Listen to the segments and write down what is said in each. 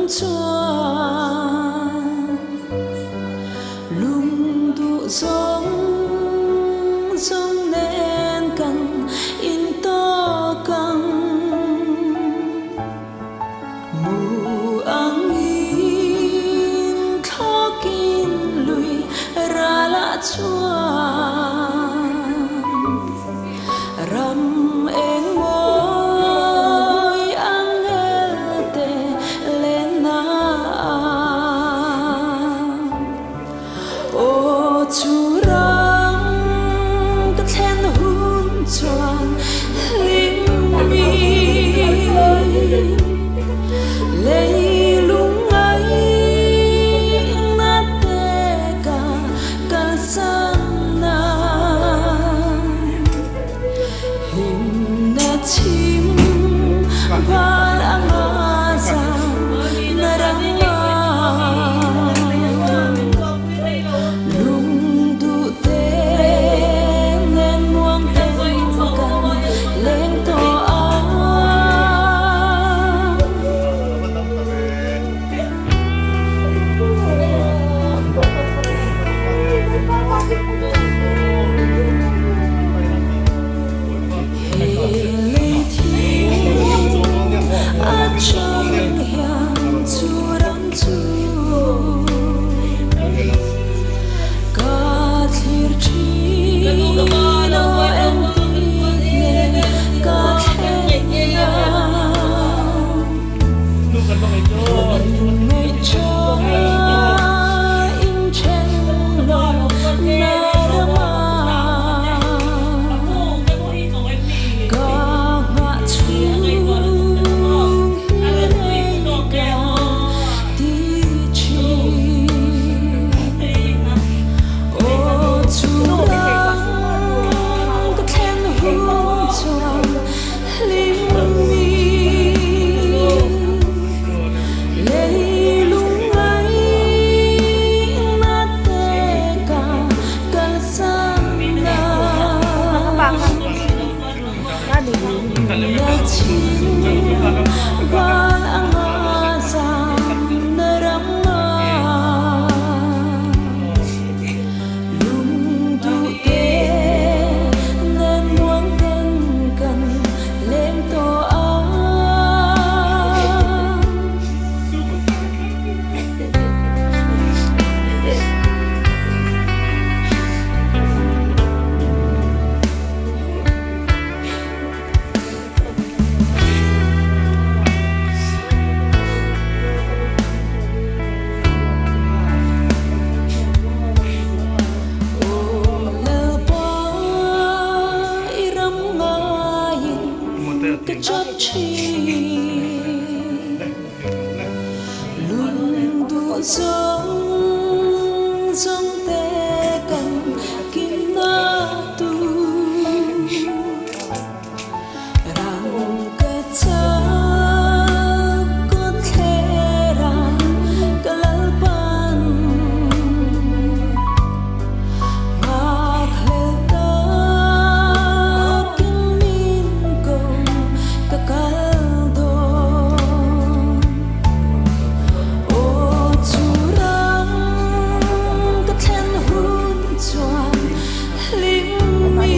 Chuan lungduh zawng zawng nen kan intawk ang. Mu angin thlawkin lui ralah chuan ram eng mawi angel te lenna aw chu ram ka thlen hun chuan hlim mi leilung ngaihna te ka kalsan na hlimna chhim val anga zam na ranga lungduh te nen muang ten kan leng tawh ang. He lei thing atang hian chu ram chu ka thlir thin aw engtin nge ka thlen ang Ngaihchawng in then lo na rama ka nghah chhung hi rei ka ti thin. Aw chhungrang ka thlen hun chuan hlim mi leilung ngaihna te ka kalsan na hlimna chhim val anga zam na ram a lungduh te nen muang ten kan leng tawh ang. Aw Lalpa i ram ngaiin ka chap thin, lungduh zawng zawng te kan kimna tur. Rang ka chak kawt thler a ka lalpan nghakhlel takin min ko ka kal dawn. Aw chu ram ka thlen hun chuan hlim mi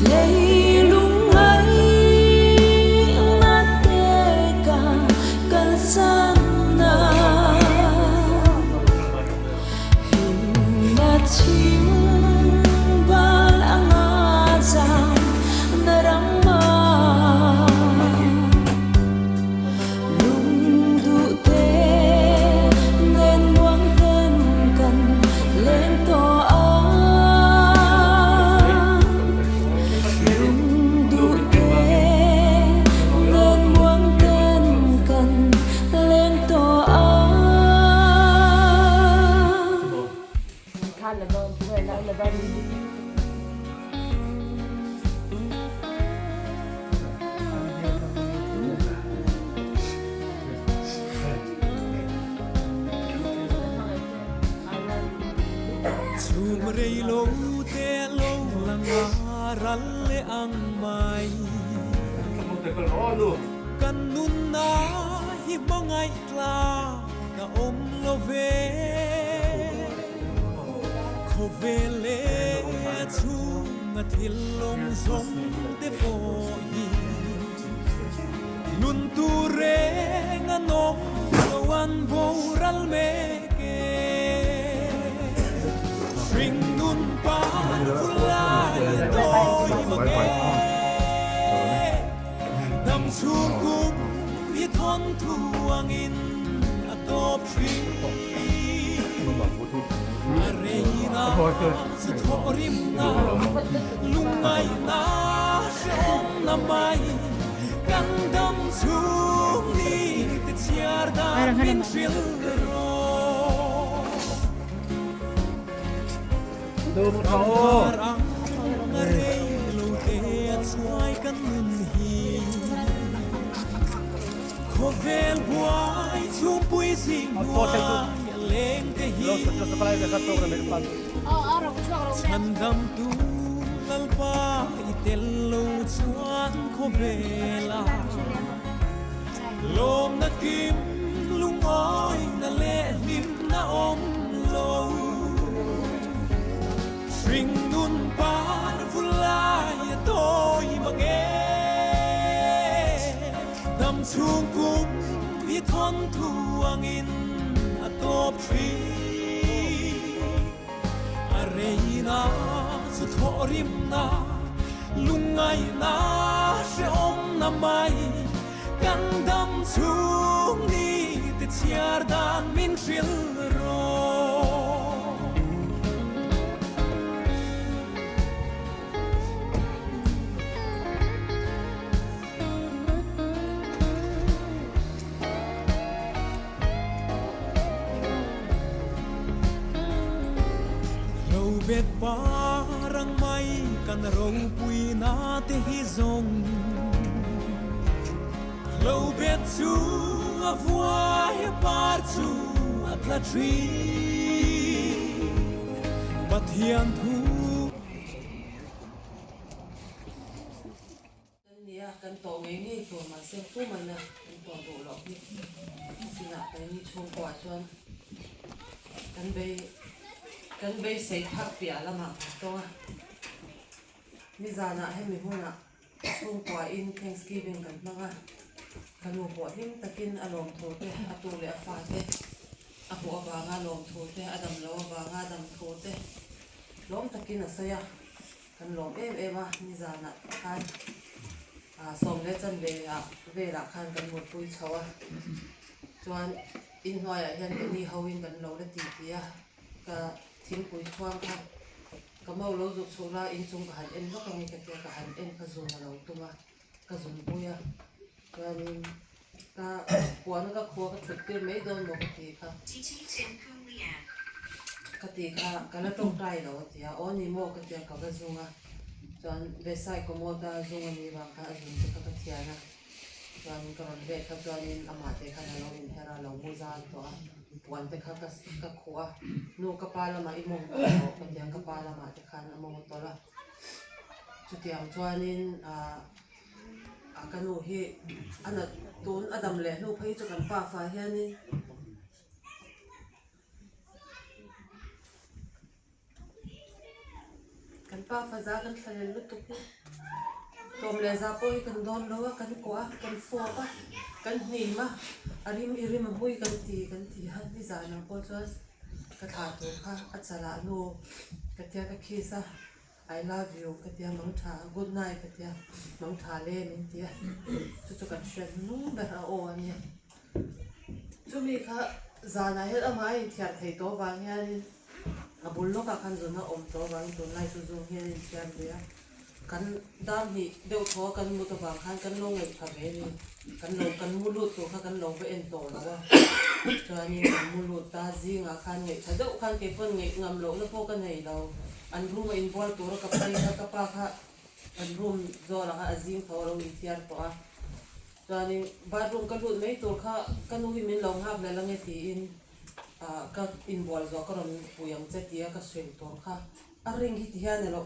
leilung ngaihna te ka kalsan na hlimna chhim bal anga zam na ram a lungduh te nen muang ten kan leng tawh ang. Lungduh te nen muang ten kan leng tawh ang. Chhum rei lo te lo lang a ral leh ang mai. Kan nunna hi hmangaih tlak a awm lo ve. Khawvel leh a chhunga thil awm zawng te pawh hi nun tur reng an awm lo an boral mek e. Hring nun par vulai a tawi mang e. Dam chhung kum hi thawn thu angin a tawp thin. A reina chu thawh rimna, lungngaihna hrehawmna mai kan dam chhung ni te chhiar dan min hrilh rawh. Ramhar ang a rei lo te a chhuai kan nun hi. Khawvel buai chhungpui zing hnuai a leng te hi. Chhandamtu Lalpa i tel lo chuan khawvela lawmna kim lungawina leh hlimna awm lo. Hring nun par vulai a tawi mang e. Dam chhung kum hi thawn thu angin a tawp thin. A reina chu thawh rimna, lungngaihna hrehawmna mai kan dam chhung ni te chhiar dan min hrilh rawh. Lo bet parang mai kan ropui na te hi zawng Lo bet chu a vuai a par chu a tla thin Pathian thu Kan nia, kan tawh ngei ngei tur mahse pumana kan tawh duh loh hi chinah keini chhungkuah chuan kan bei kan beisei phak piah lamah kan tawng a. Nizanah hemi hunah chhungkuain Thanksgiving kan hmang a, ka nu pawh hlim takin a lawmthu te, a tu leh a fate a hmuh avanga lawmthu te, a dam loh avanga damthu te lawm takin a sawi a. Kan lawm em em a, nizanah khan sawm leh chanve ah velah khan kan mutpui chho a, chuan inhnuaiah hian ka ni ho in kan lo la ti ti a, ka thingpui chhuang kha ka mo lo zuk chhuh la inchung ka han en vak ang i ka tia ka han en kha zun a lo tum a, ka zun pui a, chuanin ka puan ka khua ka thut tir mai dawn maw ka ti kha. Ka ti kha ka la tawngtai lo a ti a, aw ni maw ka tia ka va zung a, chuan Besai commode a zung a nih vang khan a zun te kha ka thian a, chuan ka rawn let kha chuanin amah te khan a lo inher a, lo mu zan tawh a, puan te kha ka ka khuh a, nu ka pa lamah i mawng tawh rawh ka tia ka pa lamah te khan a mawng tawlh a, chutiang chuanin ah a ka nu hi a nat tun a dam leh hnu phei chu kan pa fa hianin. Kan pa faza kan thla lel lutuk hi tlawm leh za pawh hi kan dawn lo a kan kuah a kan fawp a kan hnim a a rim i rim a hmui kan ti kan ti a nizan ang pawh chuan ka thlah tur kha a chalah nu ka tia ka kiss a I love you ka tia mang tha good night ka tia mang tha le min ti a chu chu kan hriat nung ber a aw a nia. Chumi kha zanah hian amah a inthiar thei tawh avang hianin a bul lawkah khan zun a awm tawh avangin tunlai chu zung hian a inthiar ve a. Kan dar hnih deuh thaw a kan mut avang khan kan lo ngaihthla ve a ni. Kan lo kan mu lut tur kha kan lo va en tawh lo a. Chuanin kan mu lut a, zingah khan ngaihthla deuh khan kei pawn ngaih ngam lohna pawh ka nei lo. An room a inbual tura ka phei kha ka pa kha an room zawlah khan a zing tho a lo inthiar tawh a. Chuanin bathroom ka lut mai tur kha ka nu hi min lo nghak leh lang e tiin ah ka inbual zawh ka rawn pui ang che tia ka sawi tur kha a ring hi ti hian elo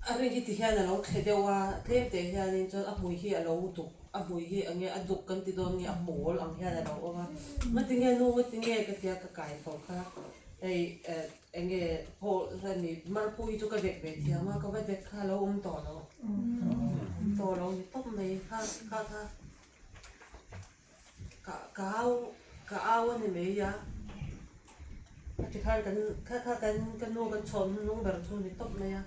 A ring hi ti hian a lo thle deuh a, tlem teh hianin chuan a hmui hi a lo duk, a hmui hi eng nge a duk kan ti dawn nge a pawl ang hian a lo awm a. Ngatinge nu ngatinge ka tia ka kai tho kha hei eh eng nge pawh hemi marpu hi chu ka dek ve thiam a, ka va dek kha a lo awm tawh lo, awm tawh lo ni tawp mai kha kha kha ka ka au ka au a ni mai a, a ti khan kan kha kha kan ka nu kan chhawm hnung ber chu ni tawp mai a,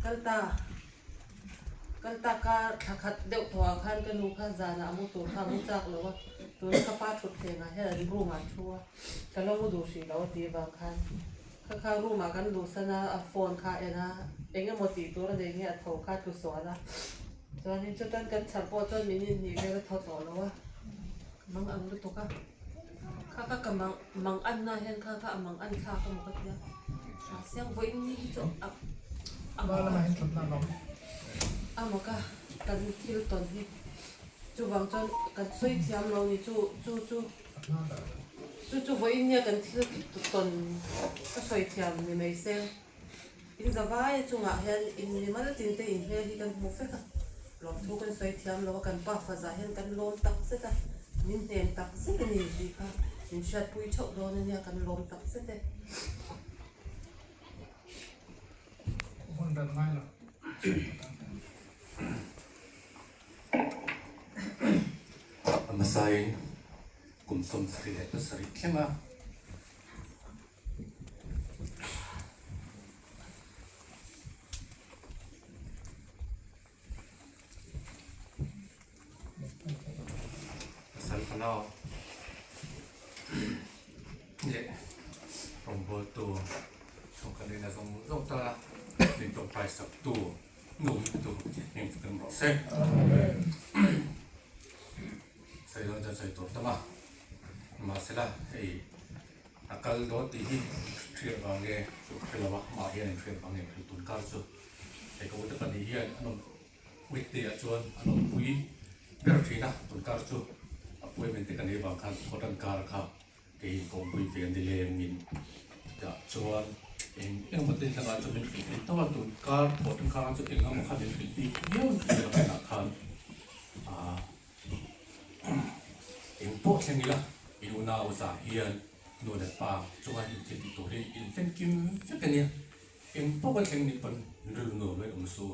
kal ta kal ta ka thla khat deuh tawh ah khan ka nu kha zanah a mu tur kha a mu chak lo a, tuna ka pa thut thleng ah hian an room ah a thu a, ka lo mu duh hrih lo a tih avang khan kha kha room ah kan luhsan a, a phone kha a en a, eng emaw tih tur a nei nge a tho kha a tlusual a. Chuanin chutan kan chhar pawh chuan min inhnih vel a thaw tawh lo a, mang ang lutuk a, kha kha ka mang mang anna hian kha kha a mang an thlak emaw ka tia, mahse ang vawiin ni hi chu a a a mak a kan thil tawn hi chuvang chuan kan sawi thiam lo ni chu chu chu chu chu vawiin nia kan thil tawn ka sawi thiam ni mai se. In zavaia chungah hian in mimal tin te in hmel hi kan hmu vek a, lawmthu kan sawi thiam lo a, kan pa fazah hian kan lawm tak zet a, min hnem tak zet a ni tih kha min hriatpui theuh dawn a nia, kan lawm tak zet e. Hun dan ngai lo. A hmasain kum 77 thleng a. Salfanau leh rawngbawltu chhungkhat lehna zawng zawng tana min tawngtai saktu nu tu hming chu kan rawh se. Sawi dawn chuan sawi tur tam a, mahsela hei A kal dawn tih hi hriat vang nge chu ka hre lo a, amah hian in hriat vang nge ka hre tun kar chu. Hei ka ute pahnih hian an awm weekday ah chuan an awmpui ber thin a, tun kar chu appointment te ka nei vang khan cotton kar kha kei in ka awmpui ve a ni lengin chutah chuan eng eng emaw te hlangah chuan min hrilh thei tawp a, tun kar cotton kar chu eng emaw kha min hrilh bik viau in ka hria a tunah khan ah. Eng pawh thleng ila, i unau zah hian nu leh pa chunga inthil tih tur hi in fenkim vek a nia. Eng pawh kan thleng nih pawn rilru nuam in awm su.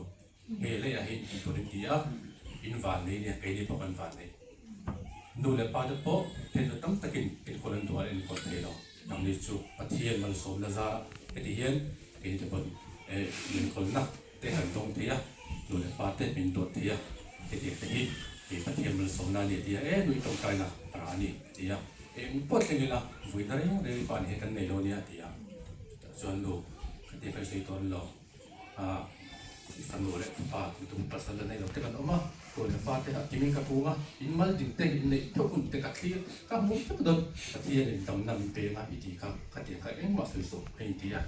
He leiah hi intih tur in ti a, in van nei nia, keini pawh kan van nei. Nu leh pa te pawh thlentu tam takin enkawl an duh a, an enkawl thei lo. Nangni chu Pathian malsawmna zarah heti hian keini te pawn enkawlna te kan dawng thei a, nu leh pa te min dawt thei a, hetiang te hi kei Pathian malsawmna a ni a ti a, e nui tawngtaina rah a ni a ti a, eng pawh thleng ila vuina reng reng i pa ni hi kan nei lo nia a ti a, chutah chuan nu ka ti kha i sawi tawn lo. I fanu leh fapa tih pasal la nei lo te kan awm a, tu leh fa te ah kimin ka pung a, in mal ding te in neih theuh hun te ka thlir ka hmu vek dawn, Pathian in damna min peng a i tih kha ka tiang kha engmah sawi suh a inti a,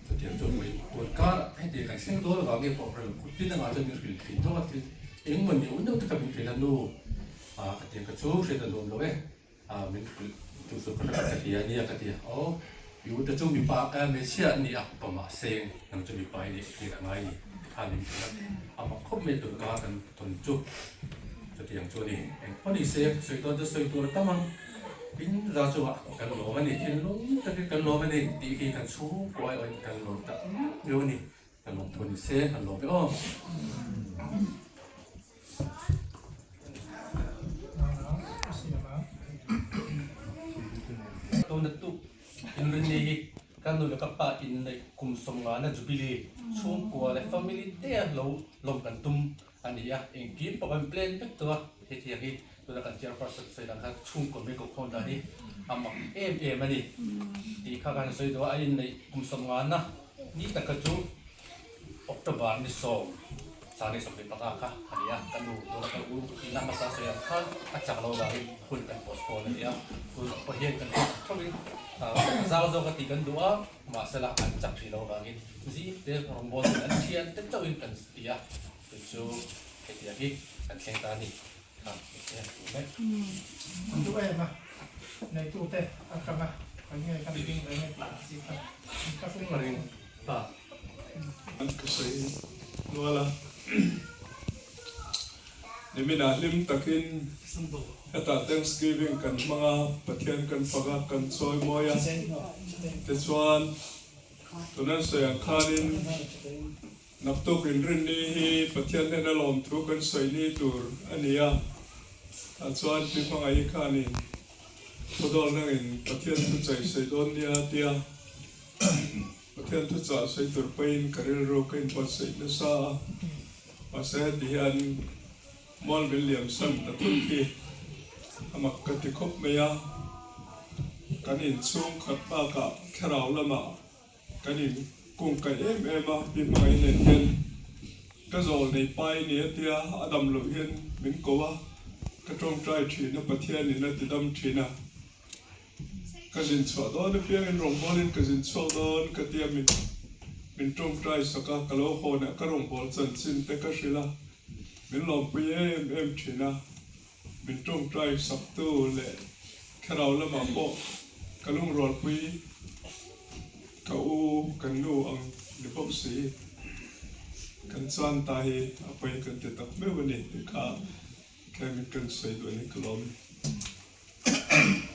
chutiang chuan vawiin tun karah hetiang kan thleng dawn avang nge pawh rel kut tin angah chuan min hrilh thin tho a, thil engmaw neuh neuh te kha min hrilh a nu ka tiang kha chu hriat a nuam lo e. Min hrilh tu chu ka hre ka ti a nia ka ti a, aw i ute chu mipa hmeichhia an ni a, pa mahse nang chu mipa i nih hriat a ngai ni ti khan min hrilh a, a mak khawp mai tun ka kan tawn chu chutiang chu a ni, eng pawh ni se sawi dawn chu sawi tur a tam ang, tin za chungah kan lawm a ni, thinlung takin kan lawm a ni tih hi kan chhungkuai awin kan lawm tak viau a ni, kan lawm thu ni se kan lawm ve aw. Tuna tuk inrinni hi ka nu leh ka pa inneih kum sawmngana Jubilee chhungkua leh family te a lo lawm kan tum a ni a, engkim pawh kan plan vek tawh a, hetiang hi tuna kan chairperson sawi dan khan chhungkaw min koh-khawm dan hi a mak em em a ni tih kha kan sawi duh a, a inneih kum sawmngana ni taka chu October ni sawm Sani 15 kha a ni a, ka nu tuna ka u ina hmasa sawi ang khan a chak lo vangin hun kan postpone a ni a, tun pawh hian kan thawk thawkin zau zawk a tih kan duh a, mahsela an chak hrih lo vangin zing te rawngbawl ten an thian te chauhin kan ti a, chu chu hetiang hi kan thleng ta a ni. Kha hetiang a ni mai. An duh em a, neitute atanga kan nge kan ding ve nge tih ang chi kha an ka ring ta. Ka sawi. Nual a. Niminah hlim takin hetah Thanksgiving kan hmang a, Pathian kan fak a, kan chawi mawi a. Tichuan, tunan sawi ang khanin naktuk inrinni hi Pathian hnena lawmthu kan sawi ni tur a ni a. Tah chuan Pi Hmangaih khanin Thudawl nangin Pathian thuchai sawi dawn nia tia Pathian thuchah sawi tur pahin ka rilru ka inbuatsaih nasa a, mahse heti hian mual min liam san ta thut hi a mak ka ti khawp mai a, kan inchhung khat bakah thlarau lamah Kan in kung kaih em em a, pi hmangaih nen hian ka zawl nei pai ni a tia a dam loh hian min ko a, ka tawngtai thin a, Pathian in a ti dam thin a, ka zin chhuah dawn apiangin rawngbawlin ka zin chhuak dawn ka tia min min tawngtai sak a, ka lo hawn a, ka rawngbâwl chanchin te ka hrilh a, min lawmpui em em thin a. Min tawngtai saktu leh thlarau lamah pawh ka lungrualpui ka u kan nu ang ni bawk si. Kan chuan ta hi a pawi kan ti tak meuh a ni tih kha thlengin kan sawi duh a ni ka lawm e.